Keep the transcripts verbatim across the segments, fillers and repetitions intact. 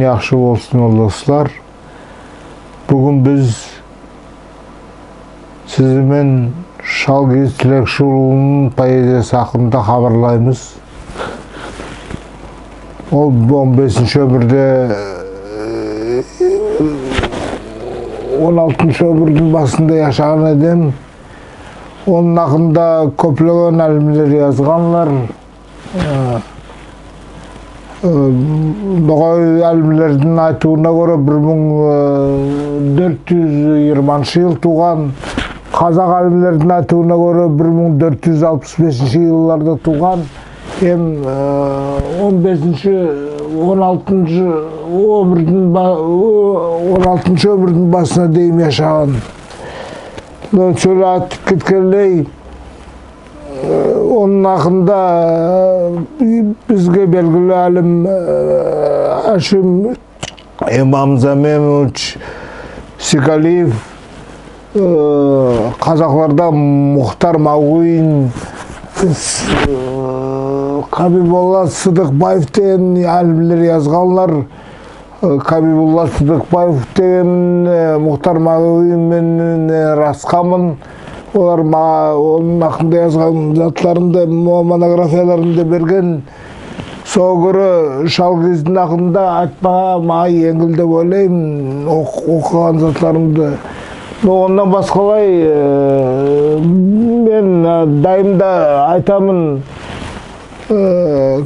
Яхшы болсын, ол дослар. Буьгуьн биз сиз бен Шал-Кийиз Тилекши улынынъ поэзиясы акында хабарлаймыз. Ол он бесинши оьмирде, он алтыншы оьмирдинъ басында яшаган аьдем. Онынъ акында коьплеген алимлер язганлар. Э, э, ногай алимлердинъ айтувына коьре, бир мынъ доьрт юз йырманшы йыл тувган. Казак алимлердинъ айтувына коьре, бир мынъ доьрт юз алпыс бесинши йылларда тувган. Эм, э, он бесинши, он алтыншы оьмирдинъ ба-, он алтыншы оьмирдинъ басына дейим яшаган. Но соьйле айтып кеткенлей, э, онынъ акында, э, бизге белгили алим, э, Ашим Имамзамемович Сикалиев, э, казакларда Мухтар Магуин, э, Кабибулла Сыдыкбаев деген алимлер язганлар. Э, Кабибулла Сыдыкбаев деген, э, Мухтар Магуин мен, э, расканман. Олар ма-, онынъ акында язган затларын да, мо-, монографияларын да берген. Сога коьре Шал-Кийиздинъ акында айтпага мага енъил деп ойлайман, ок-, окыган затларымды. Но оннан баскалай, э, мен, э, дайым да айтаман, э,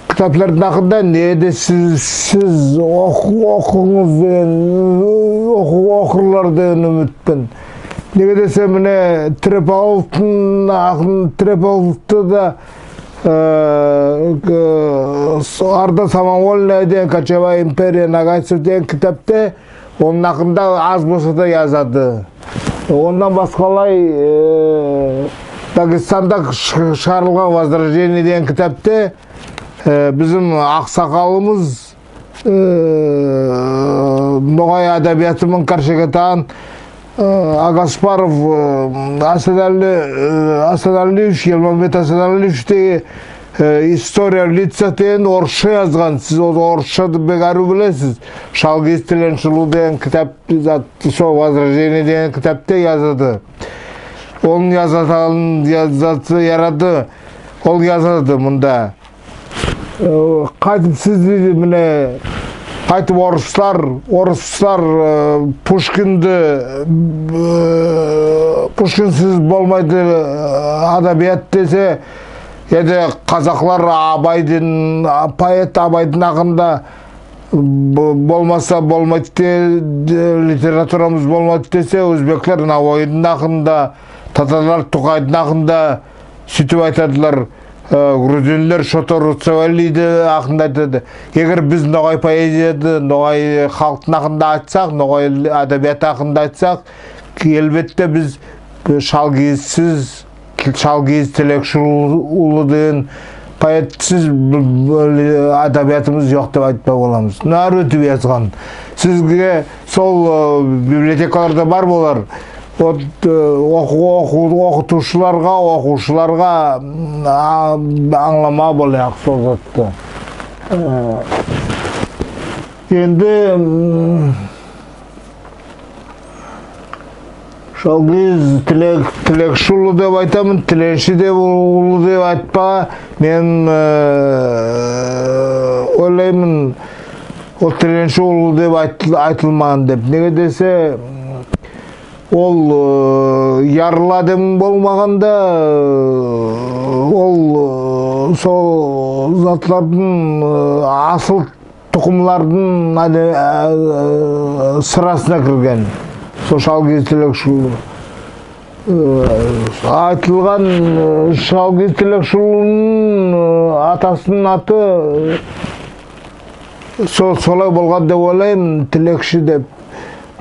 китаплардынъ акында неге де сиз, сиз ок-, окынъыз деген, окы-, окырлар деген уьмитпен. Неге десе, мине, Трепавловтынъ акын, Трепавловты да, э, э, с-, «Орда самовольная» деген, «Кочевая империя ногайцев» деген китапта онынъ акында аз болса да язады. Оннан баскалай, э, Дагестанда шы-, шыгарылган «Возрождение» деген китапта, э, бизим аксакалымыз, э, ногай адабиаты ман каршы кетаган, э, Агаспаров, э, Асанали, э, Асаналиевич, Елмамбет Асаналиевич те, э, «История в лицах» деген орысша язган. Сиз ол орысшады бек аьруьв билесиз. «Шал-Кийиз Тиленши улы» деген китап, зат, сол «Возрождение» деген китапта язады. Онынъ язатаган, язатса ярады. Ол язады мунда. Э, кайтип сиз, дейди, мине, кайтип орыслар, орыслар, э, Пушкинди, э, Пушкинсиз болмайды, э, адабият десе, яде казаклар Абайдынъ, а, поэт Абайдынъ акында бо-, болмаса болмайды де, де, литературамыз болмайды десе, оьзбеклер Навоидынъ акында, татарлар Тукайдынъ акында, суьйтип айтадылар, э, грузинлер Шото Руставелиди акында айтады. Эгер биз ногай поэзияды, ногай халктынъ акында айтсак, ногай адабияты акында айтсак, аьлбетте биз Шал-Кийизсиз, Шал-Кийиз Тилекши улы деген поэтсиз б-, б-, адабиятымыз йок деп айтпага боламыз. Нарутов язган. Сизге сол, э, библиотекаларда бар болар. Вот, э, окы-, окы-, окытувшыларга, окувшыларга, м, а-, анъламага болаяк сол затты. Э, энди, м, Шал-Кийиз Тилек-, Тилекши улы деп айтаман, Тиленши деп улы деп айтпага, мен, э, ойлайман, ол Тиленши улы деп айт-, айтылмаган деп. Неге десе, ол, э, ярлы аьдем болмаганда, э, ол, э, сол затлардынъ, э, асыл тукымлардынъ, аьли, э, сырасына кирген. Сол Шал-Кийиз Тилекши улы. Э, айтылган, э, Шал-Кийиз Тилекши улынынъ, э, атасынынъ аты, э, со-, солай болган деп ойлайман, Тилекши деп.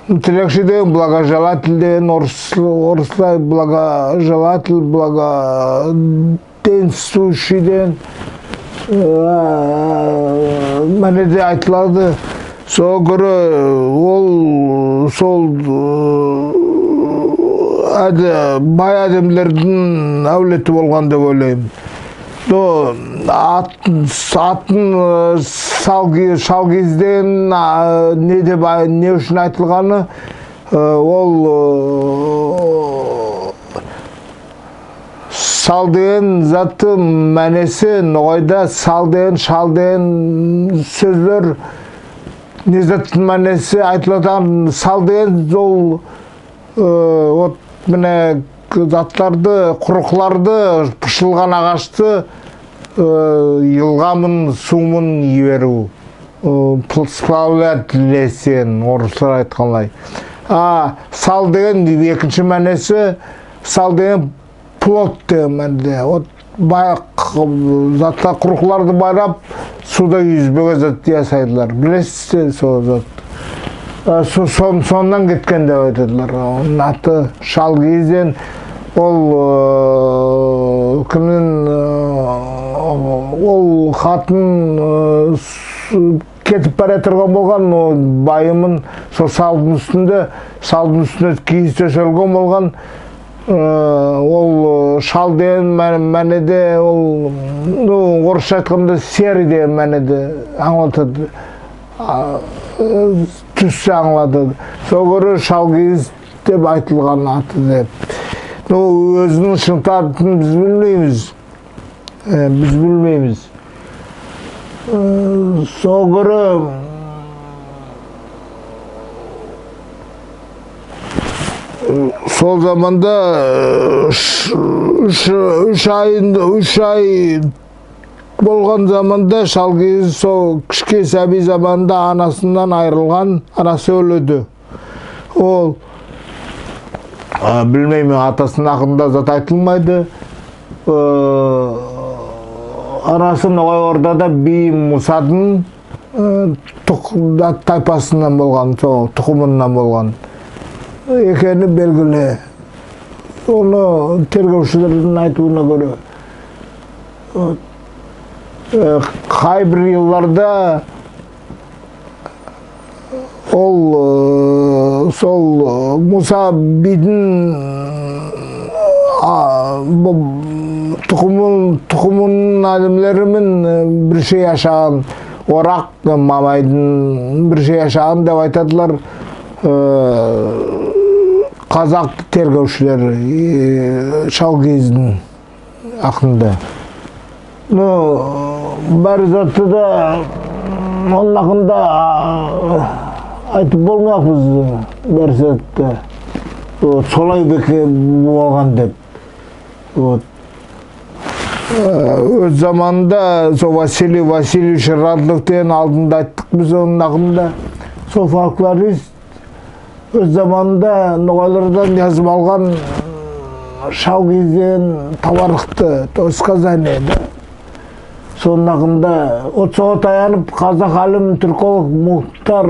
Тилекши деген благожелатель деген орыс, орыслай благожелатель, благоденствующий деген, э, маьнеде айтылады. Сога коьре ол сол, э, аьде-, бай аьдемлердинъ аьвлети болган деп ойлайман. Ну, ат, атын, э, шал кийиз, шал кийиз деген, а, не деп, а, не уьшин айтылганы, э, ол, э, шал деген заттынъ маьнеси, ногайда шал деген, шал деген соьзлер, не заттынъ маьнеси айтылатаган, шал деген ол, э, вот, мине, затларды, курыкларды, пышылган агашты, э, йылгамын, сувмын йиберуьв, э, пл-, сплавлять леса, орыслар айткандай. А шал деген экинши маьнеси, шал деген плот деген маьнеде. Вот, бай-, затлар, курыкларды байлап, сувда юзбеге зат ясайдылар. Билесиз бе сол зат? А, со-, сон-, соннан кеткен деп айтадылар. Онынъ аты шал кийизден. Ол, э, кимнинъ, э, ол хатын, э, с-, кетип бара турган болган, ол байымын, сол шалдынъ уьстинде, шалдынъ уьстине кийиз тоьселген болган. Э, ол, э, шал деген маь-, маьнеде ол, ну, орысша айтканда серый деген маьнеди анълатады. А, э, туьсти анълатады. Сога коьре шал кийиз деп айтылган аты деп. Ну, оьзининъ шын атын биз билмеймиз. Э, биз билмеймиз. Э, сога коьре, э, сол заманда, э, уьш, уьш, уьш ай, уьш ай болган заманда шал кийиз сол кишкей саьбий заманында анасыннан айырылган, анасы оьледи. Ол, а, билмеймен, атасынынъ акында зат айтылмайды. Э, анасы Ногай Ордада бий Мусадынъ, э, тук-, да-, тайпасыннан болган, сол тукымыннан болган экени белгили. Оны тергевшилердинъ айтувына коьре, вот, э, кайбир йылларда ол, э, сол, э, Муса бийдинъ, а, бу, тукымын, тукымынынъ аьдемлери мен, э, бирге яшаган, Орак, э, мамайдынъ бирге яшаган деп айтадылар, э, казак тергевшилер, э, шал кийиздинъ акында. Ну, баьри затты да, онынъ акында, а, айтып болмаякпыз, баьри затты. Вот, солай бек болган деп. Вот. Э, оьз заманында сол Василий Васильевич Радлов деген, алдында айттык биз онынъ акында. Сол фольклорист оьз заманында ногайлардан язып алган, м, шал кийиз деген таварыхты, то есть сказание, да. Сонынъ акында, вот, сога таянып, казак алим, тюрколог Мухтар,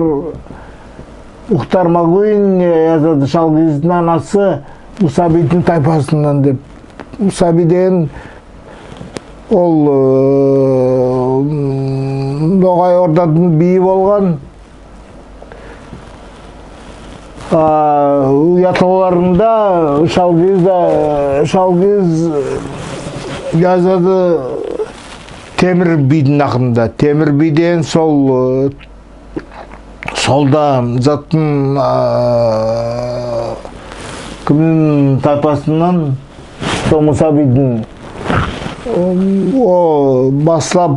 Мухтар Магуин не язады, шал кийиздинъ анасы Муса бийдинъ тайпасыннан деп. Муса бий деген ол, э, м, Ногай Ордадынъ бийи болган. А, ятлавларында шал кийиз, а, шал кийиз язады Темир бийдинъ акында. Темир бий деген сол, э, солда заттынъ, а, кимнинъ тайпасыннан, сол Муса бийдинъ, о, баслап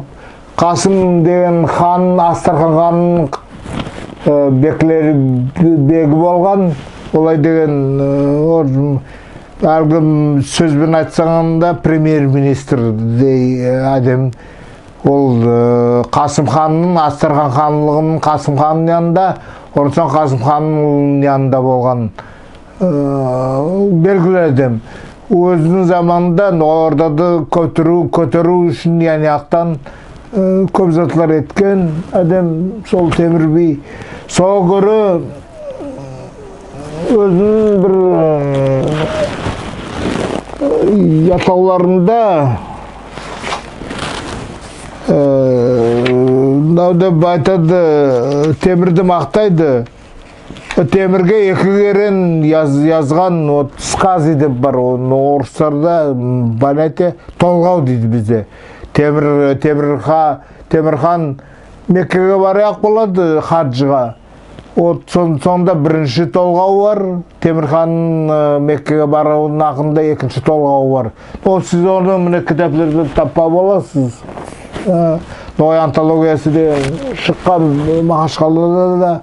Касым деген хан, Астрахань ханынынъ, э, беклери, беги болган. Олай деген, э, орын, аьлиги соьз бен айтсанъ да, премьер-министрдей, э, аьдем. Ол, э, Касым ханнынъ, Астрахань ханлыгынынъ Касым ханнынъ янында, оннан сонъ Касым ханнынъ улынынъ янында болган, э, белгили аьдем. Оьзининъ заманында Ногай Ордады коьтеруьв, коьтеруьв уьшин, яни, яктан, э, коьп затлар эткен аьдем сол Темир бий. Сога коьре, оьзининъ бир, э, ятлавларында, э, мунавдай айтады, Темирди мактайды. Темирге эки керен яз-, язган, вот, сказы деп бар, оны орысларда, м, понятие, толгав дейди бизде. Темир, Темирха-, Темирхан Меккеге бараяк болады хаджга. Вот сон-, сонда биринши толгавы бар, Темирханнынъ, э, Меккеге барувынынъ акында экинши толгавы бар. Ол сиз оны мине китаплерден таппага боласыз. Э, «Ногай антологиясы» деген шыккан, э, Махачкалада да,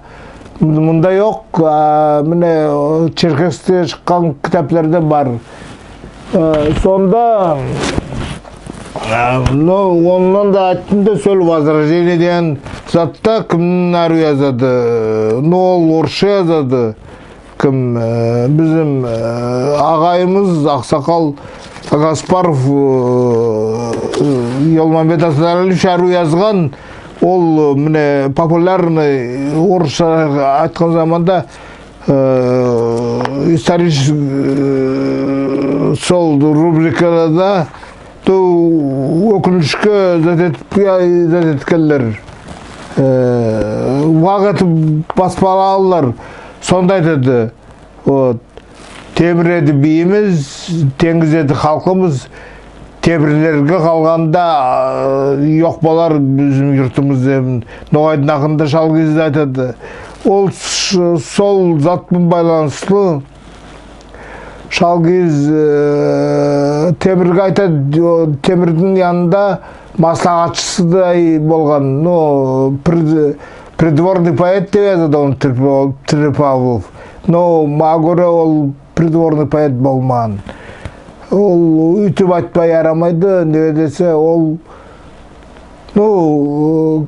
мунда йок, а, мине, э, Черкесскте шыккан китаплерде бар. Э, сонда, э, но оннан да айттым да, сол «Возрождение» деген затта кимнинъ аьруьв язады? Ну, ол орысша язады. Ким, э, бизим, э, агайымыз, аксакал Гаспаров, э, Елмамбет Асанальевич аьруьв язган, ол, э, мине, популярный, орысша айткан заманда, э, исторический, э, сол рубрикада да, то, оькинишке, зат этип, зат эткенлер, э, вак этип баспалаганлар, сонда айтады. Вот. Темир эди бийимиз, тенъиз эди халкымыз, темирлерге калганда, э, йок болар бизим юртымыз деп, ногайдынъ акында Шал-Кийиз айтады. Ол с-, сол зат пан байланыслы. Шал-Кийиз, э, Темирге айтады, о, Темирдинъ янында маслагатшысыдай болган, ну, прид-, придворный поэт деп язады оны Трепа-, Трепавлов. Но мага коьре ол придворный поэт болмаган. Ол уьйтип айтпага ярамайды, неге десе ол, ну,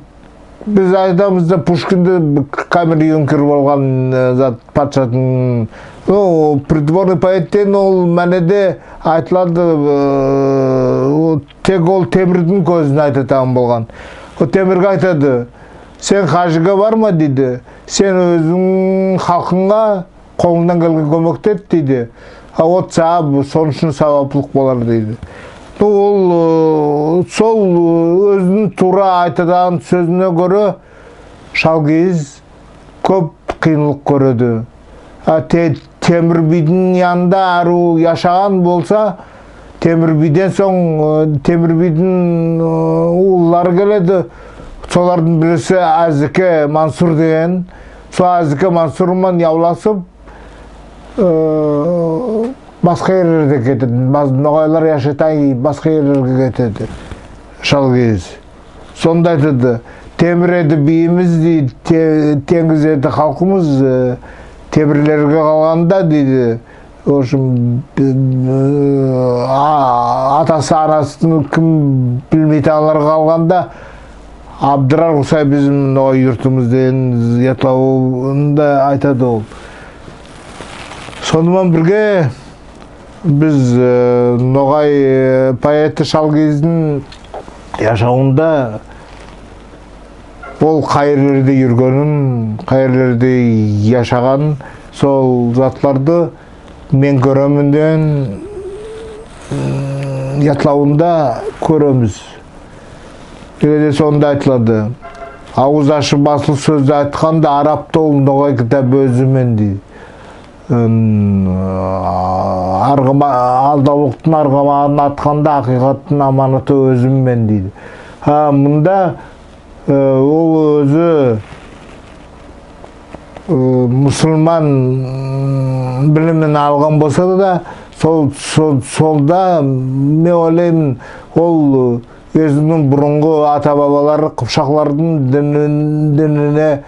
биз айтамыз да, Пушкинди камер-юнкер болган, э, зат, патшадынъ. Ну, придворный поэт деген ол маьнеде айтылады, э, ол тек ол Темирдинъ коьзин айтатаган болган. Ол Темирге айтады: «Сен хаджга барма, — дейди, — сен оьзинъ халкынъа колынънан келген коьмекти эт, — дейди. — А вот сага бу, соны уьшин саваплык болар», — дейди. Ну, ол, э, сол, э, оьзининъ тувра айтатаган соьзине коьре Шал-Кийиз коьп кыйынлык коьреди. А те-, Темир бийдинъ янында аьруьв яшаган болса, Темир бийден сонъ, э, Темир бийдинъ, э, уллары келеди. Солардынъ бириси Аьзике Мансур деген. Сол Аьзике Мансур ман явласып, э, баска ерлерге кетеди. Бас-, ногайлар яшайтаган баска ерлерге кетеди Шал-Кийиз. Сонда айтады: «Темир эди бийимиз, — дейди, — те-, тенъиз эди халкымыз, э, темирлерге калганда, — дейди, — в общем, э, а-, атасы, анасын ким билмейтаганларга калганда, абдырар кусай бизим ногай юртымыз», — деген ятлавында айтады ол. Соны ман бирге биз, э, ногай, э, поэти Шал-Кийиздинъ яшавында ол кай ерлерде юргенин, кай ерлерде яшаганын, сол затларды «Мен коьремен» деген, м, ятлавында коьремиз. Неге де сонда айтылады: «Авыз ашып асыл соьзди айтканда, араб тувыл ногай китап оьзимен», — дейди. М, аргыма-, алдавлыктынъ аргымагын атканда, акыйкаттынъ аманаты оьзимен, — дейди. А мунда, э, ол оьзи, э, мусылман, м, билимин алган болса да, сол, сол, солда, мен ойлайман, ол оьзининъ бурынгы ата-бабалары кыпшаклардынъ динин-, динине,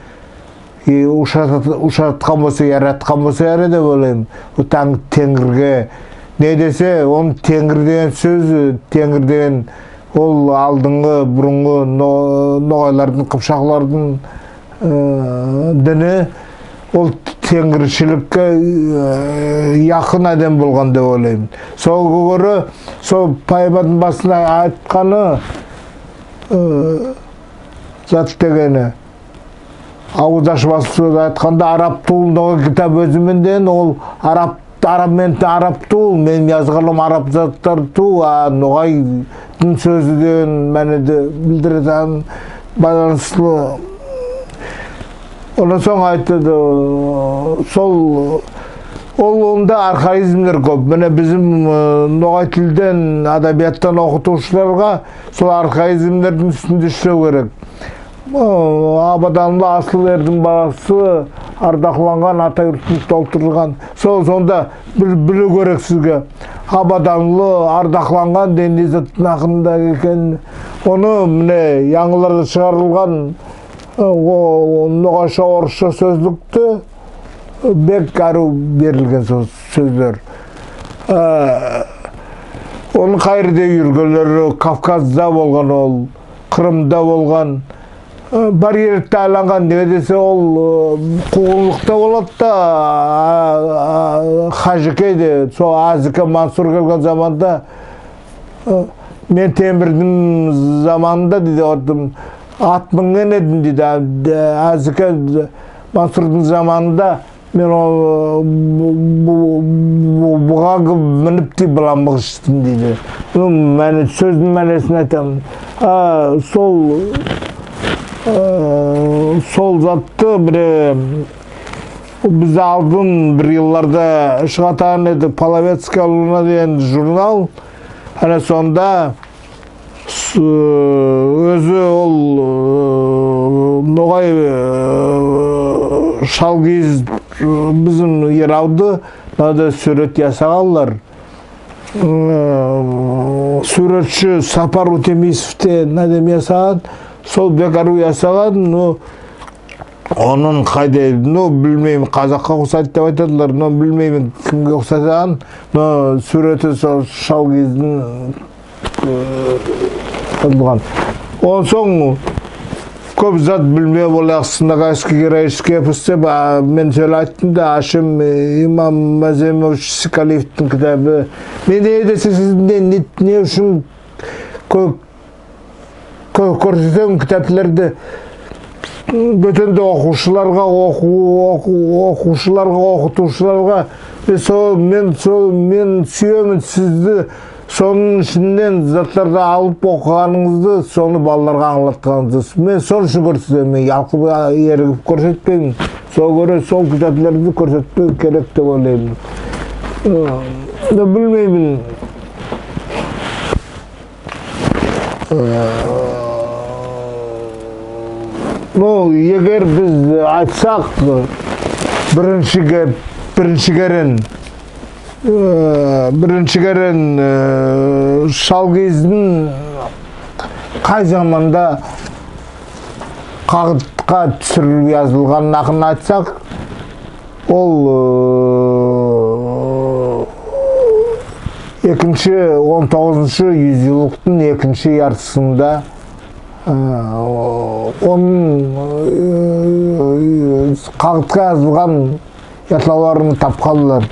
э, ушат-, ушаткан болса, яраткан болса ярар деп ойлайман. Ол танъ-, тенъирге. Неге десе, онынъ тенъир деген соьзи, тенъир деген ол алдынгы, бурынгы но-, ногайлардынъ, кыпшаклардынъ, э, дини, ол тенъиршиликке, э, якын аьдем болган деп ойлайман. Сога коьре сол поэмадынъ басында айтканы, э, зат дегени, авыз ашып асыл соьз айтканда, араб тувыл ногай китап оьзимен деген, ол араб, араб, мен араб тувыл, меним язганларым араб затлар тувыл, а ногайдынъ соьзи деген маьнеди билдиретаган байланыслы. Оннан сонъ айтады, сол, ол онда архаизмлер коьп. Мине бизим, э, ногай тилден, адабияттан окытувшыларга сол архаизмлердинъ уьстинде ислев керек. О, абаданлы асыл ердинъ баласы, ардакланган ата юртын толтырган. Сол сонда бил-, билуьв керек сизге. Абаданлы, ардакланган деген не заттынъ акында экен. Оны мине янъыларда шыгарылган, э, о, ногайша, орысша соьзликте бек аьруьв берилген сол соьзлер. Э, онынъ кай ерде юргенлери, Кавказда болган ол, Кырымда болган, э, бар ерде айланган. Неге десе ол, э, кувгынлыкта болады да, а, а, Хажикей де, сол Азике Мансур келген заманда, э, мен Темирдинъ заманында, дейди, ат минген эдим, дейди, а, Азике Мансурдынъ заманында мен ол, бу-, бу-, бу-, бугага минип, дейди, быламык иштим, дейди. Ну, маьне, соьздинъ маьнесин айтаман. А сол, э, сол затты бире, биз алдын бир йылларда шыгатаган эдик «Половецкая луна» деген журнал. Ана сонда с-, оьзи ол, э, ногай, э, шал-кийиз, э, бизим йыравды, мунавдай суьврет ясаганлар. Э, суьвретши Сапар Утемисов те мунавдай ясаган, сол бек аьруьв ясаган, ну, онынъ кайдай, ну, билмеймен, казакка усайды деп айтадылар, но билмеймен, кимге усаганын, но суьврети сол шал-кийиздинъ, э, болган. Оннан сонъ коьп зат билмеге болаяк, «Ногайский героический эпос» деп, а, мен соны айттым да, Ашим, э, Имам Маземович Сикалиевтинъ китабы. Мен не десе, сиз не, не, не уьшин коь-, коь-, коьрсетемен китаплерди боьтен де окувшыларга, оку-, оку-, окувшыларга, окытувшыларга. Мен сол, мен сол, мен суьемен сизди сонынъ ишиннен затларды алып окыганынъызды, соны балаларга анълатканынъызды. Мен сол уьшин коьрсетемен, мен ялкып, эригип коьрсетпеймен. Сога коьре сол китаплерди коьрсетпеге керек деп ойлайман. Э, да билмеймен. Э, ну, эгер биз айтсак, биринши ке-, биринши кере, э, биринши кере, э, шал-кийиздинъ кай заманда кагытка туьсирилип язылганынынъ акында айтсак, ол, э, экинши, он тогызыншы юзйыллыктынъ экинши яртысында, э, онынъ, э, кагытка язылган ятлавларын тапканлар.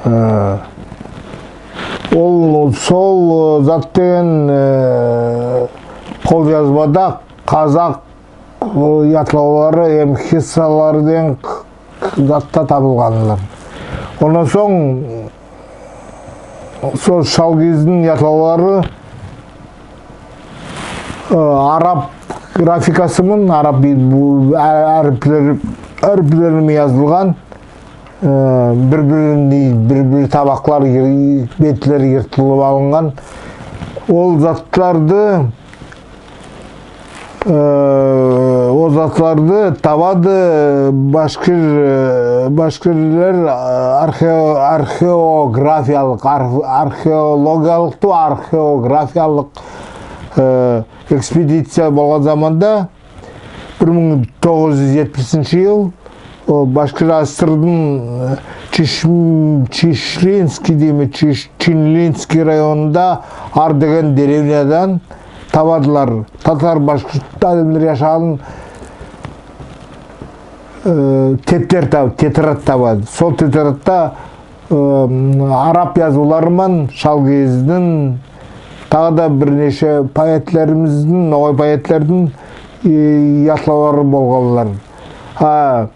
Э, ол, сол, э, зат деген, э, колязбада казак, э, ятлавлары эм хиссалары деген к-, к-, затта табылганлар. Оннан сонъ сол шал-кийиздинъ ятлавлары, э, араб графикасы ман, араб би-, бу, а-, аьриплер, аьриплери мен язылган, э, бир-бирин, бир-бир табаклар, йыр-, бетлери йыртылып алынган. Ол затларды, э, ол затларды табады башкир, э, башкирлер, э, архео-, археографиялык, арх-, археологиялык ту, археографиялык, э, экспедиция болган заманда, бир мынъ тогыз юз етписинши йыл, о, Башкир АССР-дынъ, э, Чиш-, Чишлинский дейме, Чиш-, Чинлинский районында Ар деген деревнядан табадылар. Татар, башкир аьдемлер яшаган, э, тептер таб-, тетрадь табады. Сол тетрадьта, э, араб язувлары ман шал-кийиздинъ, тагы да бир неше поэтлеримиздинъ, ногай поэтлердинъ, э, ятлавлары болганлар. А,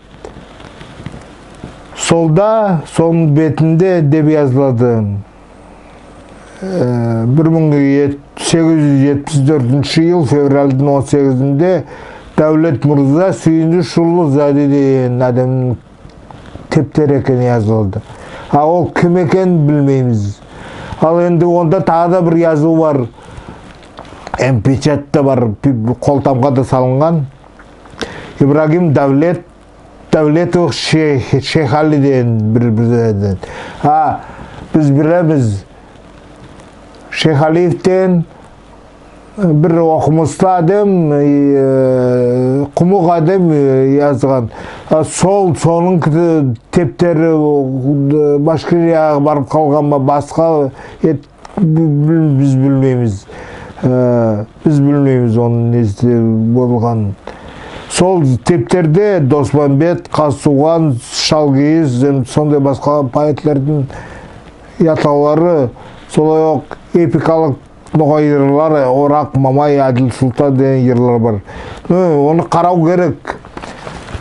солда, сонынъ бетинде деп язылады. Э, бир мынъ сегиз юз етпис доьртинши йыл февральдынъ он сегизинде Даьвлет мырза Суьйиниш улы Зади деген аьдемнинъ тептери экени язылды. А ол ким экенин билмеймиз. Ал энди онда тагы да бир язув бар. Эм печать та бар, пи-, колтамга да салынган. Ибрагим Даьвлет, Даьвлетов Ше-, Шейхали деген бир, бир, а, биз билемиз. Шейхалиев деген бир окымыслы аьдем, э, кумык аьдем, э, язган. А сол, сонынъ тептери, э, Башкирияга барып калган ма, баска эт-, бил-, биз билмеймиз. Э, биз билмеймиз онынъ неси болганын. Сол тептерде Досмамбет, Казтувган, Шал-Кийиз, эм сондай баска поэтлердинъ ятлавлары, солай ок эпикалык ногай йырлары, Орак, Мамай, Аьдил Султан деген йырлар бар. Ну, оны карав керек.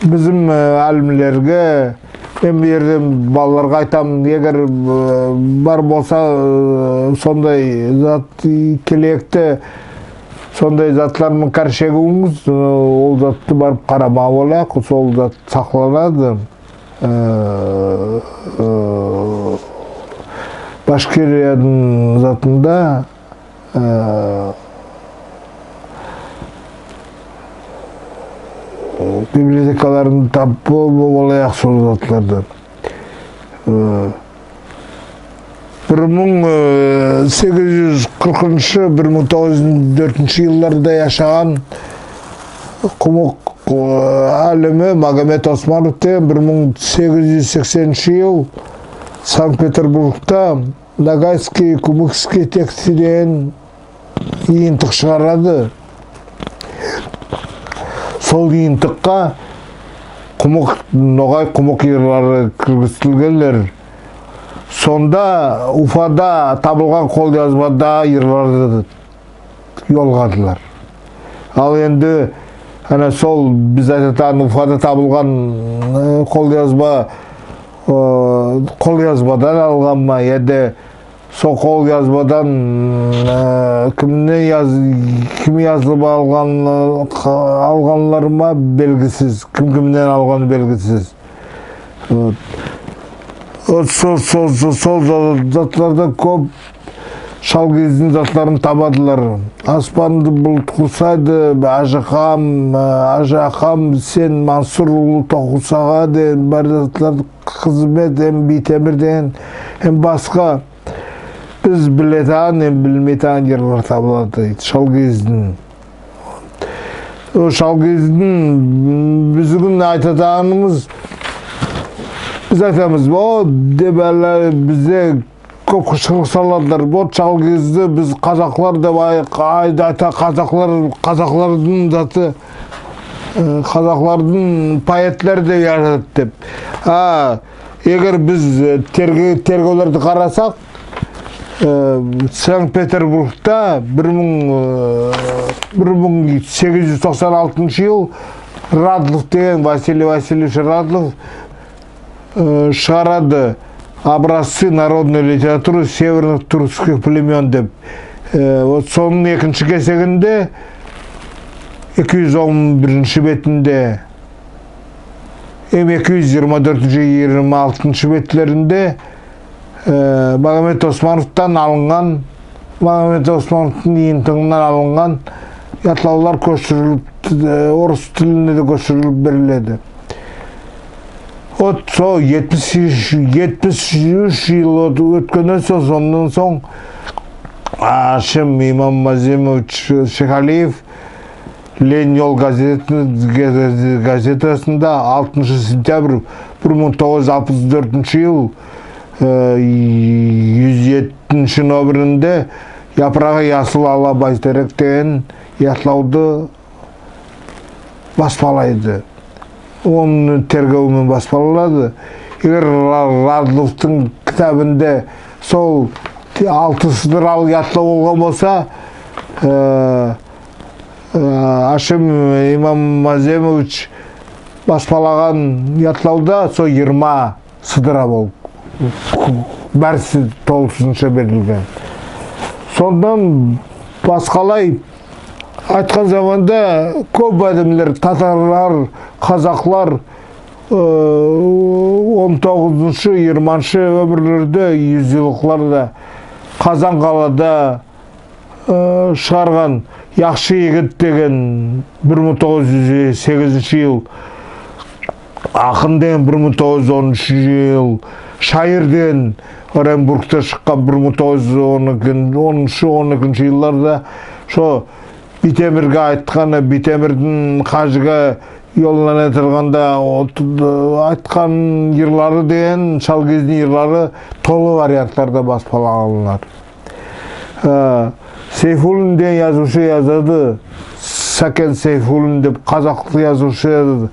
Бизим, э, аьлимлерге, мен бу ерде балаларга айтаман, эгер, э, бар болса, э, сондай зат, э, келеекте сондай затлар ман каьр шегуьвинъиз, э, ол затты барып карама болаяк, сол зат сакланады. Э, э, Башкириядынъ затында, э, библиотекаларында таппа болаяк сол затларды. Э, бир мынъ, э, сегиз юз кыркыншы, бир мынъ тогыз юз доьртинши йылларда яшаган кумык, э, аьлими Магомед Османов деген бир мынъ сегиз юз сексенинши йыл Санкт-Петербургта «Ногайские кумыкские тексты» деген йыйынтык шыгарады. Сол йыйынтыкка кумык, ногай кумык йырлары киргизилгенлер. Сонда Уфада табылган колязбада йырларды йолгадылар. Ал энди, ана сол биз айтатаган Уфада табылган, э, колязба, э, колязбадан алган ма, яде сол колязбадан, э, кимнен яз-, ким язып алган, алганлары ма белгисиз, ким кимнен алганы белгисиз. Вот. Вот сол, сол, сол, сол за-, затларда коьп Шал-Кийиздинъ затларын табадылар. «Аспанды булыт курсайды», «Аьжи акам, э, аьжи акам, сен Мансур улы Токусага» деген бар затларды, «Кызмет», эм «Бий Темир» деген, эм баска. Биз билетаган, эм билмейтаган йырлар табылады Шал-Кийиздинъ. О Шал-Кийиздинъ, м, биз буьгуьн айтатаганымыз, биз айтамыз, о, деп аьли бизге коьп кышкырык саладылар. Вот Шал-Кийизди биз казаклар деп ай-, ай-, айта, казаклар, казаклардынъ заты, э, казаклардынъ поэтлери деп язады деп. А, эгер биз, э, терге-, тергевлерди карасак, э, Санкт-Петербургта бир мынъ, э, бир мынъ сегиз юз токсан алтыншы йыл Радлов деген, Василий Васильевич Радлов, э, шыгарады «Образцы народной литературы северных тюркских племён» деп. Э, вот сонынъ экинши кесегинде, эки юз он биринши бетинде, эм эки юз йырма доьртинши, йырма алтыншы бетлеринде, э, Магомед Османовтан алынган, Магомед Османовтынъ йыйынтыгыннан алынган ятлавлар коьширилип, э, орыс тилине де коьширилип бериледи. Вот сол етпис уьш, етпис уьш йыл оьт-, оьткеннен сонъ, соннан сонъ Ашим Имаммаземович Шейхалиев «Ленин йол» газети-, газетасында алтыншы сентябрь бир мынъ тогыз юз алпыс доьртинши йыл, э, юз етинши номеринде «Япырагы ясыл ала байтерек» деген ятлавды баспалайды. Онынъ тергеви мен баспаланады. Эгер Ра-, Радловтынъ китабында сол алты сыдыралы ятлав болган болса, э, э, Ашим Имаммаземович баспалаган ятлавда сол йырма сыдыра болып, баьриси толысынша берилген. Соннан баскалай Айткан заманда коьп аьдемлер, татарлар, казахлар, э, он тогызыншы, йырманшы оьмирлерде, юзйыллыкларда Казан калада, э, шыгарган «Яхшы йигит» деген бир мынъ тогыз юз сегизинши йыл, «Акын» деген бир мынъ тогыз юз он уьшинши йыл, «Шайыр» деген Оренбургта шыккан бир мынъ тогыз юз он экинши, оныншы, он экинши йылларда. Шо Битемирге айтканы, Битемирдинъ хаджиге йоллана турганда айткан йырлары деген, Шал-Кийиздинъ йырлары толы вариантларда баспалаганлар. Э, Сейфуллин деген язувшы язады, Сакен Сейфуллин деп казак язувшы язады.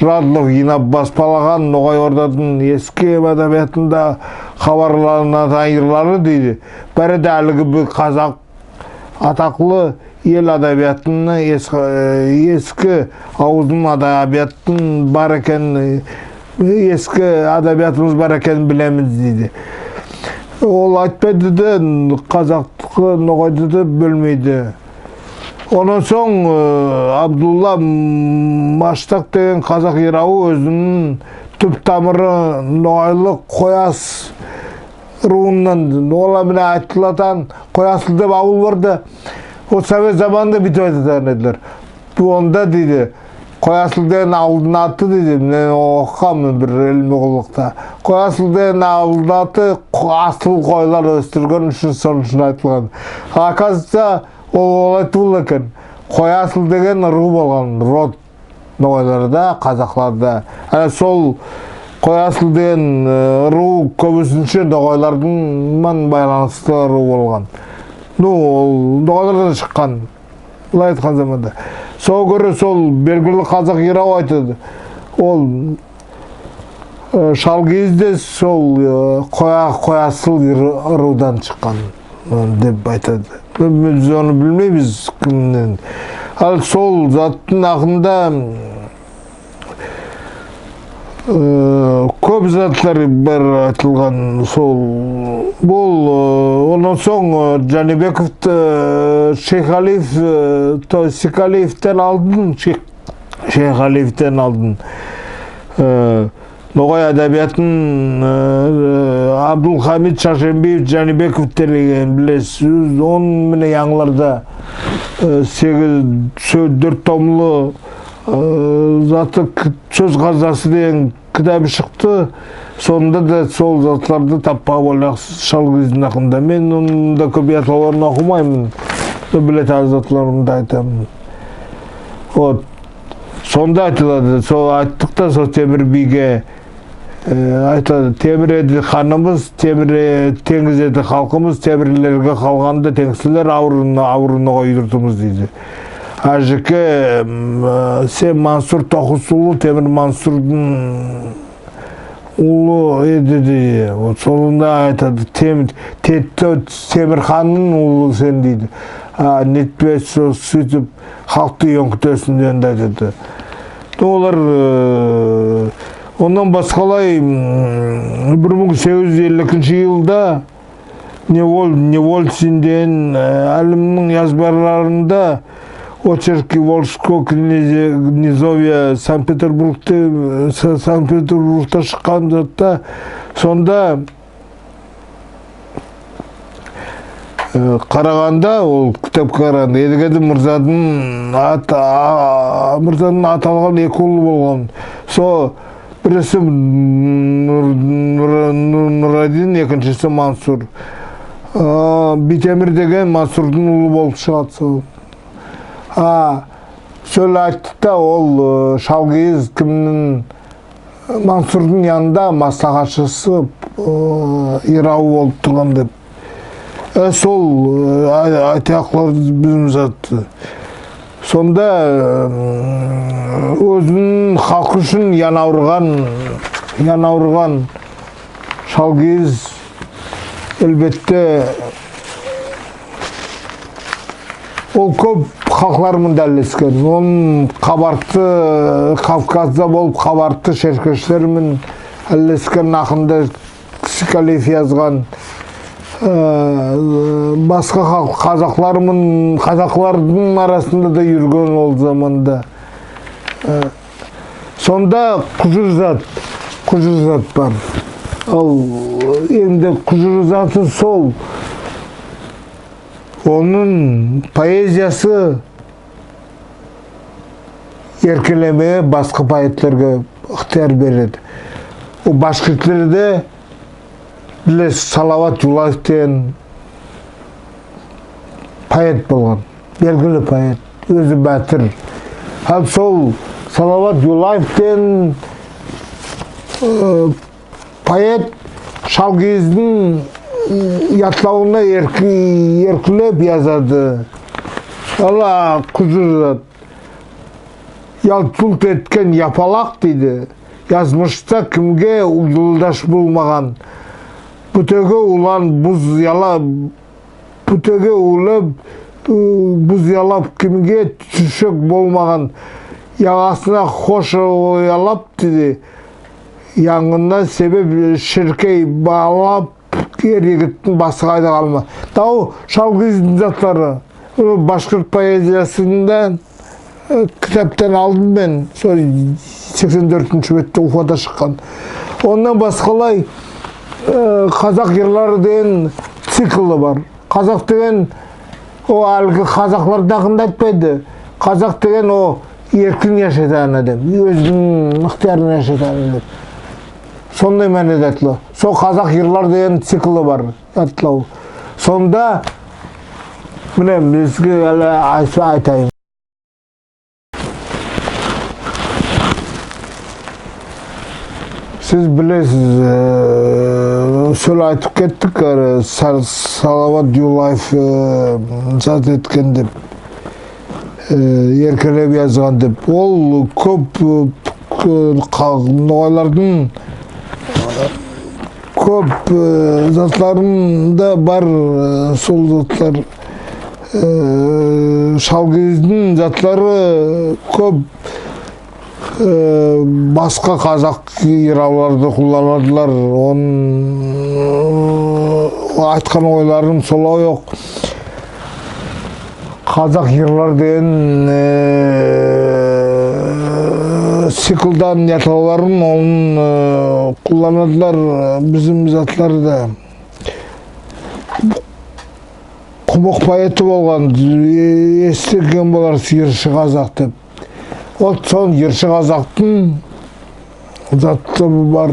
Радлов йыйнап баспалаган «Ногай Ордадынъ эски адабиатында хабарланатаган йырлары» дейди. Баьри де аьлиги бир казак атаклы эл адабиатынынъ эс-, э, эски авызлы адабиаттынъ бар экенин, э, эски адабиатымыз бар экенин билемиз дейди. Ол айтпайды да, казактыкы, ногайдыкы боьлмейди. Оннан сонъ, э, Абдулла Маштак деген казак йыравы оьзининъ туьп тамыры ногайлы Кояс рувыннан, олар мине айтылатаган Кояслы деп авыл бар да, ол совет заманында буьйтип айтатаган эдилер. Бу онда дейди, Кояслы деген авылдынъ аты дейди, мен окыганман бир илми куллыкта. Кояслы деген авылдынъ аты ко-, асыл койлар оьстирген уьшин, сонынъ уьшин айтылган. Оказывается, ол олай тувыл экен. Кояслы деген рув болган, род. Ногайларда, казахларда. Аьли сол Кояслы деген, э, рув коьбисинше ногайлардынъ ман байланыслы рув болган. Ну, ол ногайлардан шыккан. Булай айткан заманда. Сога коьре сол белгили казак йырав айтады. Ол, э, Шал-Кийиз де сол, э, Коя-, Кояслы йыр-, рувдан шыккан, э, деп айтады. Биз оны билмеймиз кимнен. Ал сол заттынъ акында, э, коьп затлар бар айтылган сол. Бул, э, оннан сонъ, э, Джанибековты, э, Шейхалиев, э, то есть Шейхалиевтен алдын, Шейх-, Шейхалиевтен алдын, э, ногай адабиатын, э, Абдулхамид Шаршембиев, Джанибеков тергеген, билесиз. Онынъ мине янъыларда, э, сегиз, сё-, доьрт томлы, э, заты, к-, «Соьз казнасы» деген китабы шыкты. Сонда да сол затларды таппага болаяк Шал-Кийиздинъ акында. Мен онынъ да коьп ятлавларын окымайман. Билетаган затларымды айтаман. Вот. Сонда айтылады, сол айттык та, сол Темир бийге, э, айтылады, Темир эди ханымыз, Темир, э, тенъиз эди халкымыз, Темирлерге калганда тенъсиз, авыр, авыр ногай юртымыз дейди. Аьжеке, м, э, сен Мансур Токусулы, Темир Мансурдынъ улы эди дейди. Вот сонда айтады, Тем-, Тетти Темир ханнынъ улы сен дейди. А, нетпе, со-, суьйтип халкты оьнъкитесинъ деп айтады. Олар, э, оннан баскалай, м, бир мынъ сегиз юз элли экинши йылда Неволь-, Невольцин деген, э, алимнинъ язбаларында «Очерки Волжского князе-, князовья Санкт-Петербургте», э, Са-, Санкт-Петербургта шыккан затта, сонда, э, караганда, ол китапка караганда, Эдигеди мырзадынъ ат-, а, мырзадынъ аты алган эки улы болган. Со бириси Нур-, Нур-, Нур-, Нурадин, экиншиси Мансур. А, Битемир деген Мансурдынъ улы болып шыгады сол. А, соьйле айтты да, ол, э, Шал-Кийиз кимнинъ, Мансурдынъ янында маслагатшысы, э, йыравы болып турган деп. Э, сол, э, ай-, айтаяклар бизим затты. Сонда, э, оьзининъ халкы уьшин ян авырган, ян авырган Шал-Кийиз, аьлбетте, ол коьп халклар ман да аьллескен. Онынъ кабарты, Кавказда болып кабарты-шеркешлер мен аьллескен акында Шейхалиев язган, э, баска халк, казаклар ман, казаклардынъ арасында да юрген ол заманда. Э, сонда Кужырзат, Кужырзат бар. Ол энди Кужырзаты сол. Онынъ поэзиясы эркинлемеге баска поэтлерге ыхтыяр береди. Ол башкиртлерде билесиз, Салават Юлаев деген поэт болган, белгили поэт, оьзи баьтир. Аьм сол Салават Юлаев деген, э, поэт Шал-Кийиздинъ, м, ятлавына эрки-, эркинлеп язады. Ала Кужырзат. Ялт-юлт эткен япалак дейди. Язмышта кимге йолдаш болмаган. Буьтеге улан буз яла-, буьтеге улап, ы, буз ялап, кимге туьсек болмаган. Ягасына хош уялап дейди. Янъыннан себеп ширкей балап, эр йигиттинъ басы кайда калма. Тав Шал-Кийиздинъ затлары. Ол башкирт поэзиясында, э, китаптан алдым мен. Сол сексен доьртинши бетте Уфада шыккан. Оннан баскалай, э, казак йырлары деген циклы бар. Казак деген, ол аьлиги казаклардынъ акында айтпайды. Казак деген ол эркин яшайтаган аьдем, оьзининъ ыхтыяры ман яшайтаган аьдем. Сондай маьнеде ятлав. Сол казак йырлары деген циклы бар ятлав. Сонда, мине, мен сизге аьли ай-, айтайым. Сиз билесиз, э, сол айтып кеттик, э, Сар-, Салават Юлаев, э, зат эткен деп, э, эркинлеп язган деп. Ол коьп, э, к-, ка-, ногайлардынъ коьп, э, затларында бар, э, сол затлар. Э, Шал-Кийиздинъ затлары коьп, э, баска казак йыравларды кулланадылар. Онынъ, э, айткан ойларын солай ок. Казак йырлары деген, э, циклдан ятлавларын онынъ, э, кулланадылар, э, бизим затларда. Кумык поэти болган, э, эситкен боларсыз, Йыршы казак деп. Вот сол Йыршы казактынъ заты бар.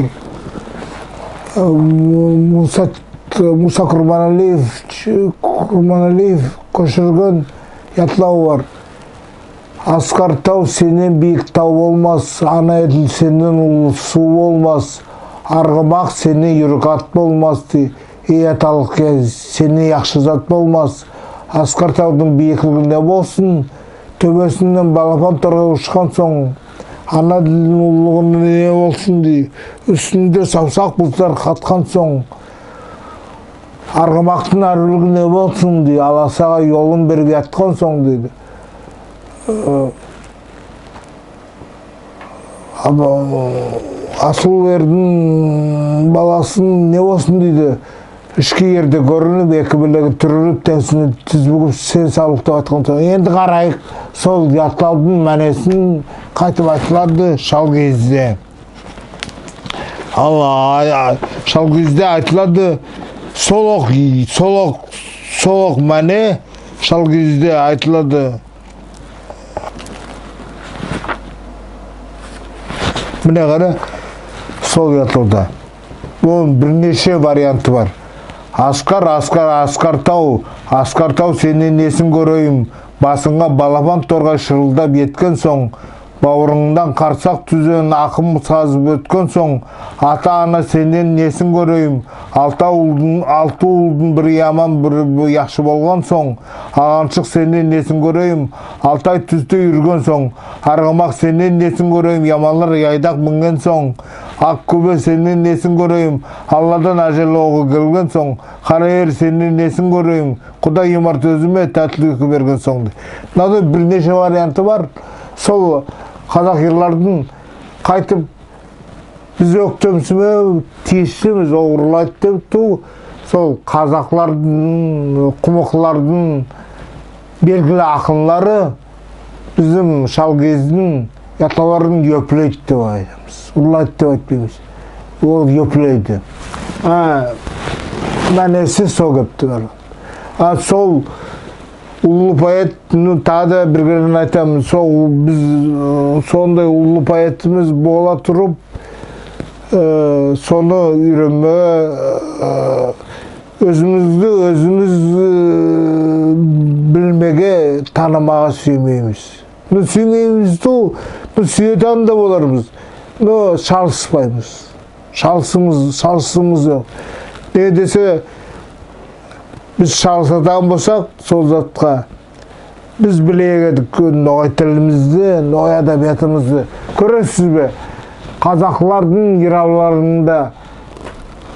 Э, Му-, Муса, Муса Курманалиев, Курманалиев коьширген ятлавы бар. Аскар тав сеннен бийик тав болмас, Ана-Эдил сеннен уллы сув болмас, Аргымак сеннен юйрик ат болмас, дей. Эй, аталык, я, сеннен яхшы зат болмас. Аскар тавдынъ бийиклиги не болсын, тоьбесиннен балапан торгай ушкан сонъ, Ана-Эдилдинъ уллылыгы не болсын, дей. Уьстинде савсак бузлар каткан сонъ, Аргымактынъ аьруьвлиги не болсын, дей, аласага йолын берип яткан сонъ, дейди. Э, ана, асыл эрдинъ баласынынъ не болсын, дейди. Ишки ерде коьринип, эки билеги туьрилип, тенъсине тиз буьгип, сен савлык деп айткан сонъ. Энди карайык, сол ятлавдынъ маьнесин кайтип айтылады Шал-Кийизде. Ал, а, а, Шал-Кийизде айтылады. Сол ок, сол ок, сол ок маьне Шал-Кийизде айтылады. Мине кара, сол ятлавда. Онынъ бир неше варианты бар. Аскар, Аскар, Аскар тав, Аскар тав, сеннен несин коьрейим? Басынъа балапан торгай шырылдап еткен сонъ, бавырынънан карсак туьзген акым казып оьткен сонъ, ата-ана, сеннен несин коьрейим? Алты авылдынъ, алты улдынъ бири яман, бири, бири яхшы болган сонъ, Аганшык, сеннен несин коьрейим? Алтай туьзде юрген сонъ, Аргымак, сеннен несин коьрейим? Яманлар яйдак минген сонъ, Ак куьбе, сеннен несин коьрейим? Алладан аьжел огы келген сонъ, Кара ер, сеннен несин коьрейим? Кудай йомарт оьзиме таьтли уйкы берген сонъ, дей. Мунавдай бир неше варианты бар. Сол казак йырлардынъ кайтип биз оьктемсимеге тийислимиз, ол йырлайды деп тувыл. сол казаклардынъ, кумыклардынъ белгили акынлары бизим Шал-Кийиздинъ ятлавларын йоплайды деп айтамыз. Урлайды деп айтпаймыз. Ол йоплайды. А, маьнеси сол кепте бар. А сол уллы поэт, ну, тагы да бир кере айтаман, сол биз, э, сондай уллы поэтимиз бола турып, э, соны уьйренмеге, э, оьзимизди оьзимиз, э, билмеге, танымага суьймеймиз. Ну, суьймеймиз де, ну, суьетаган да болармыз. Но шалыспаймыз. Шалысымыз, шалысымыз йок. Неге десе, биз шалысатаган болсак сол затка, биз билеек эдик ногай тилимизди, ногай адабиатымызды. Коьресизбе, казаклардынъ йыравларында,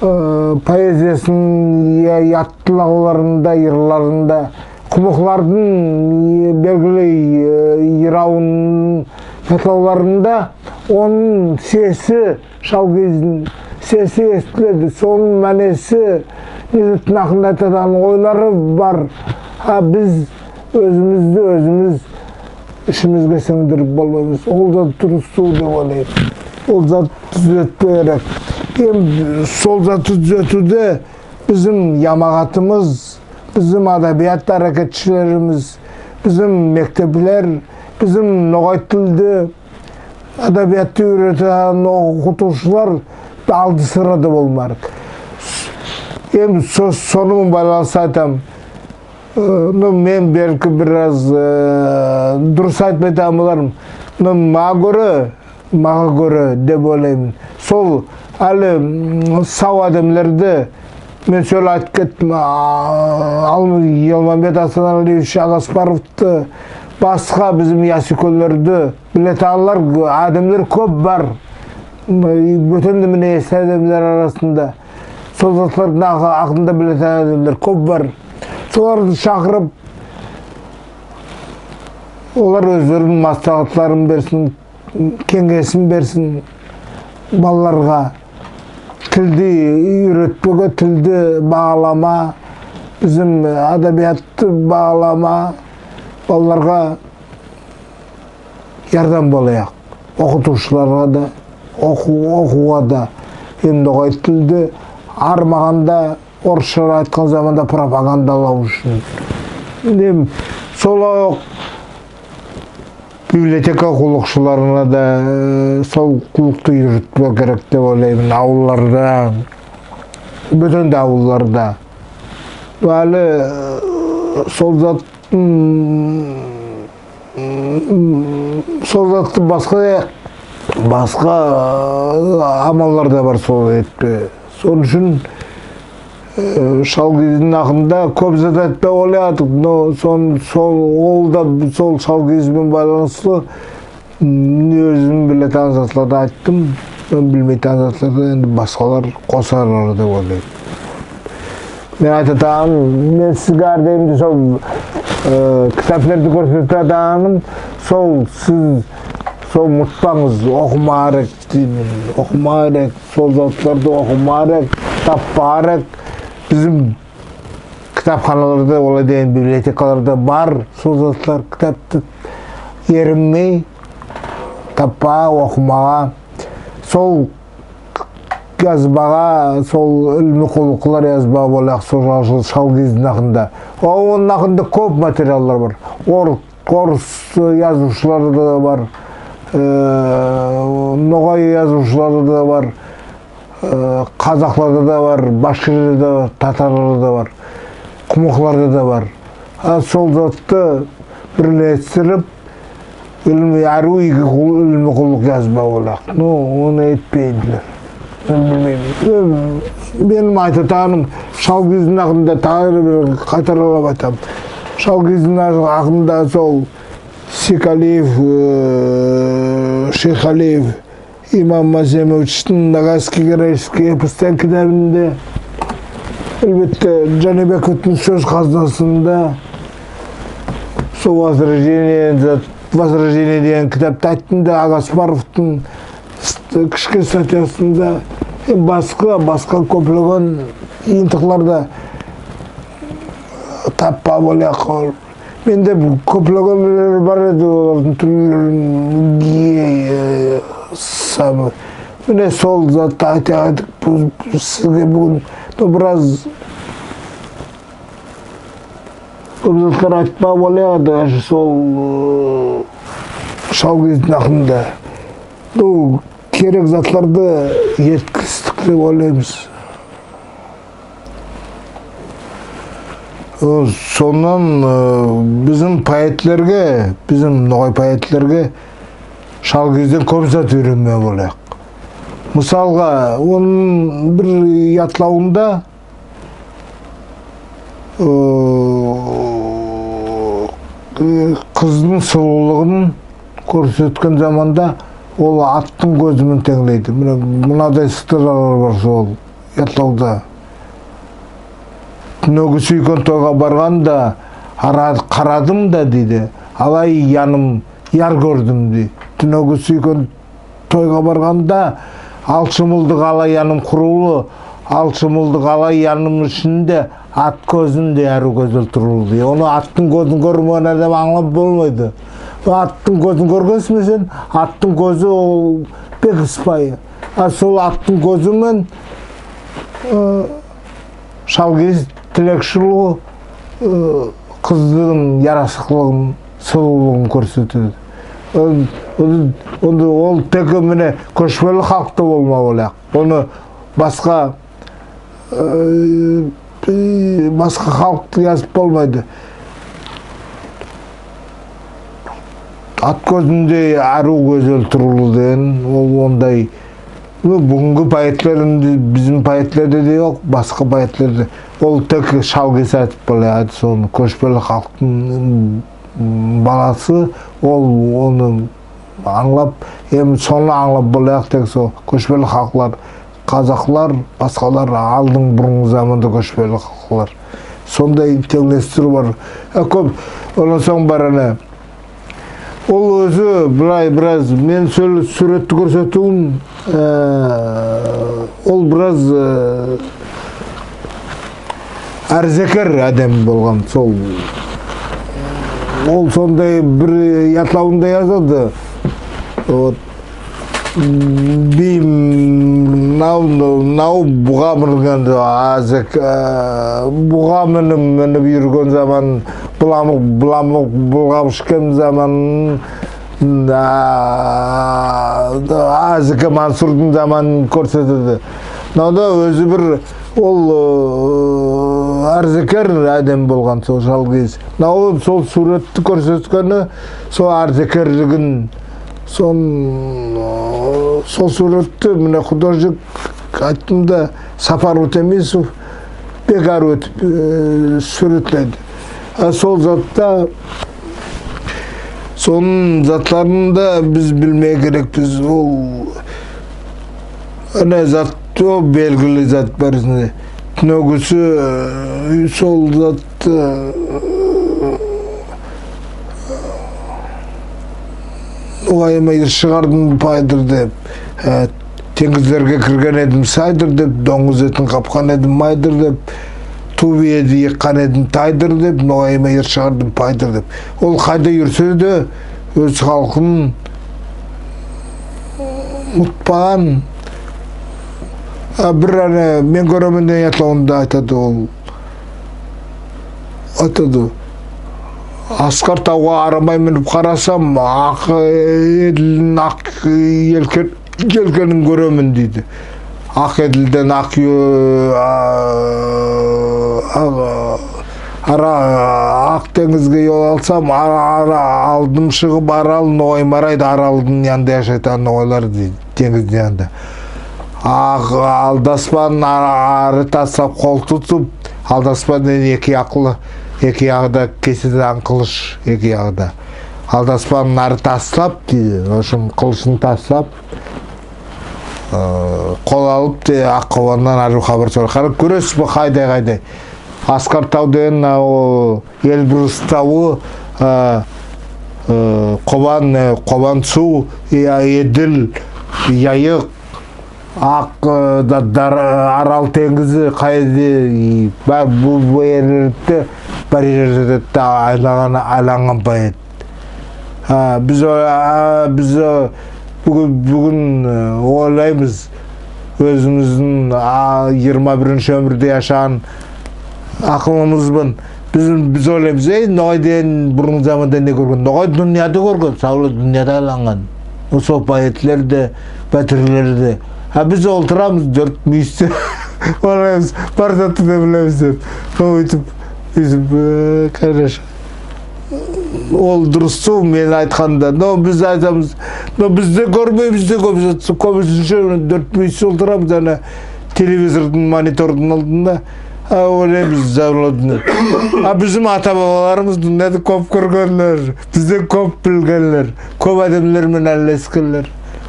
э, поэзиясынынъ я-, ятлавларында, йырларында, кумыклардынъ, э, белгили, э, йыравынынъ ятлавларында онынъ сеси, Шал-Кийиздинъ сеси эситиледи. Сонынъ маьнеси, не заттынъ акында айтатаган ойлары бар. А биз оьзимизди оьзимиз ишимизге синъдирип болмаймыз. Ол зат дурыс тувыл деп ойлайман. Ол зат туьзетпеге керек. Эм сол затты туьзетуьвде бизим ямагатымыз, бизим адабиат аьрекетшилеримиз, бизим мектеплер, бизим ногай тилди, адабиатты уьйрететаган окытувшылар алды сырада болмага керек. Эм со-, соны ман байланыслы айтаман. Э, ну, мен, белки, бир аз, э, дурыс айтпайтаган боларман. Но мага коьре, мага коьре деп ойлайман. Сол аьли, м, сав аьдемлерди, мен соны айтып кеттим, а, ал Елмамбет Асаналиевич Агаспаровты, баска бизим ясуьйкенлерди билетаганлар, аьдемлер коьп бар. М, боьтен де мине эсли аьдемлер арасында. Сол затлардынъ акы-, акында билетаганлар коьп бар. Соларды шакырып, олар оьзлерининъ маслагатларын берсин, кенъесин берсин балаларга. Тилди уьйретпеге, тилди багалама, бизим адабиатты багалама, балаларга ярдам болаяк. Окытувшыларга да, оку-, окувга да. Энди ногай тилди армаганда, орысша айткан заманда пропагандалав уьшин. Эм солай ок библиотека куллыкшыларына да, э, сол куллыкты уьйретпеге керек деп ойлайман. Авылларда, боьтен де авылларда. Аьли, э, сол зат М, м, сол затты баска, баска, э, амаллар да бар сол этпеге. Сол уьшин, э, Шал-Кийиздинъ акында коьп зат айтпага ойлап ядык, но сон-, сол, ол да сол Шал-Кийиз бен байланыслы. Мен оьзим билетаган затларды айттым. Мен билмейтаган затларды энди баскалар косарлар деп ойлайман. Мен айтатаганым, мен сизге аьр дайым да сол, э, китаплерди коьрсететаганым, сол сиз, сол мутпанъыз, окымага керек деймен, окымага керек, сол затларды окымага керек, таппага керек. Бизим китапханаларда, олай деген библиотекаларда бар сол затлар, китапты эринмей таппага, окымага. Сол язбага, сол илми куллыклар язбага болаяк, сол Шал-, Шал-Кийиздинъ акында. Онынъ акында коьп материаллар бар. Ор-, орыс язувшылары да бар, э, ногай язувшылары да бар. Э, казакларда да бар, башкирлерде де бар, татарларда да бар, кумыкларда да бар. А сол затты бирлестирип, илми, аьруьв ийги кул-, илми куллык язбага болаяк. Ну, оны этпейдилер. Мен билмеймен. Э, меним айтатаганым, Шал-Кийиздинъ акында тагы бир кайтаралап айтаман. Шал-Кийиздинъ акында сол Секалиев, э, Шейхалиев, Имам Маземовичтинъ «Ногайский героический эпос» деген китабында, аьлбетте, Джанибековтынъ «Соьз казнасында», сол «Возрождение», «Возрождение» деген китапта айттым да, Агаспаровтынъ ст-, кишкей статьясында, э, баска, баска коьплеген йыйынтыкларда таппага болаяк. Менде коьплеген оьнерлер бар эди, олардынъ туьрлерин, э, самый. Мине сол затты айтайык, бу, сизге буьгуьн, ну, бираз коьп затлар айтпага болаяк эди, даже сол, э, Шал-Кийиздинъ акында. Ну, керек затларды еткиздик деп ойлаймыз. Э, соннан, э, бизим поэтлерге, бизим ногай поэтлерге Шал-Кийизден коьп зат уьйренмеге болаяк. Мысалга, онынъ бир ятлавында, э, кыздынъ сулувлыгын коьрсеткен заманда ол аттынъ коьзи мен тенълейди. Мине, мунадай строкалар бар сол ятлавда. «Туьнегуьн суьйген тойга барганда, ара-, карадым да, — дейди, — алай яным яр коьрдим», — дейди. «Туьнегуьн суьйген тойга барганда, ал шымылдык ала яным курувлы, ал шымылдык ала яным ишинде ат коьзиндей аьруьв коьзел турувлы», — дейди. Оны аттынъ коьзин коьрмеген аьдем анълап болмайды. Аттынъ коьзин коьргенсинъме сен, аттынъ коьзи ол бек ыспайы. А сол аттынъ коьзи мен, э, Шал-Кийиз тилек шулувы, э, кыздынъ ярасыклыгын, сулувлыгын коьрсетеди. Ол, ол, ол, ол тек мине коьшпели халкта болмага болаяк. Оны баска, э, баска халк язып болмайды. Ат коьзиндей аьруьв коьзел турувлы деген, ол ондай. Ну, буьгуьнги поэтлер, энди бизим поэтлерде де йок, баска поэтлерде. Ол тек Шал-Кийиз айтып болаяк, соны коьшпели халктынъ, м, баласы, ол оны анълап, эм соны анълап болаяк, тек сол коьшпели халклар, казаклар, баскалар, алдын, бурынгы заманда коьшпели халклар. Сондай тенълестируьв бар. Э, коьп, оннан сонъ бар ана. Ол оьзи былай бираз, мен сол суьвретти коьрсетуьвим, э, ол бираз, э, арзекер аьдем болган. Сол, ол сондай бир ятлавында язады. Вот. Бийим, мынав, мынав буга минген, азек, э, буга минип, минип юрген заман, быламык, быламык былгап ишкен заман, а, Азеке Мансурдынъ заманын коьрсетеди. Мынавда оьзи бир ол, э, арзекер аьдем болган сол Шал-Кийиз. Мынав сол суьвретти коьрсеткени сол арзекерлигин, сол, э, сол суьвретти, мине, художник, айттым да, Сапар Утемисов бек аьруьв этип, э, суьвретлейди. А сол затта, сонынъ затларын да биз билмеге керекпиз. Ол, ана, зат, ол белгили зат бар исинде. Туьнегуьнси, э, сол зат, э, ногайыма йыр шыгардым пайдыр деп, э, тенъизлерге кирген эдим сайдыр деп, донъыз этин капкан эдим майдыр деп, тув биеди йыккан эдим тайдыр деп, ногайыма йыр шыгардым пайдыр деп. Ол кайда юрсе де, оьз халкын умытпаган. А бир ана «Мен коьремен» деген ятлавында айтады ол. Айтады: «Аскар тавга арамай минип карасам, ак Эдилдинъ ак елке-, елкенин коьремен», — дейди. «Ак Эдилден ак ё-, а, а, ара, ак тенъизге йол алсам, ара, ара, алдым шыгып Арал, ногай марайды Аралдынъ янында яшайтаган ногайлар», — дейди, тенъиздинъ янында. «Ак, алдаспан ары, ары таслап кол тутып, алдаспан деген эки яклы, эки ягы да кеседен кылыш, эки ягы да. Алдаспан ары таслап, — дейди, в общем, кылышын таслап, э, кол алып, — дейди, — ак Кобаннан аьруьв хабар сорай». Карап коьресиз бе, кайдай, кайдай. Аскар тав деген, мынав Эльбрус тавы, э, э, Кобан, э, Кобан сув, э, Эдил, Яйык, Ак, э, да, дар, Арал тенъизи, кайда, и бар, бу, бу ерлерде, бар ерлерде де айланган, айланган поэт. А, биз о-, а, биз о-, буьгуьн, буьгуьн, э, ойлаймыз, оьзимиздинъ, а, йырма биринши оьмирде яшаган акылымыз бан биз, биз ойлаймыз, эй, ногай деген бурынгы заманда не коьрген? Ногай дуныяды коьрген, савлай дуныяды айланган. Сол поэтлер де, баьтирлер де. А биз олтырамыз доьрт муьйисте, ойлаймыз, бар затты да билемиз деп. Соьйтип, оьйтип, оьйтип, э, конечно. Ол дурыс, сол мен айтканда. Но биз айтамыз, но биз де коьрмеймиз де коьп зат, коьбисинше доьрт муьйисте олтырамыз, ана телевизордынъ, монитордынъ алдында. А, ойлаймыз, заводный. А бизим ата-бабаларымыз дуныяды коьп коьргенлер, бизден коьп билгенлер, коьп аьдемлер мен аьллескенлер.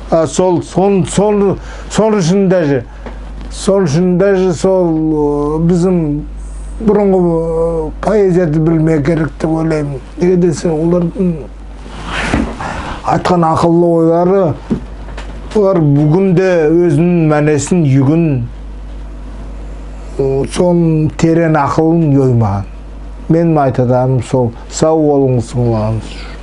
А сол, сон, сон, сол уьшин даже, сол уьшин даже сол, э, бизим бурынгы, э, поэзияды билмеге керек деп ойлайман. Неге десе, олардынъ айткан акыллы ойлары, олар буьгуьн де оьзининъ маьнесин, югин, э, сонынъ теренъ акылын йоймаган. Меним айтатаганым сол. Сав болынъыз тынълаганынъыз уьшин.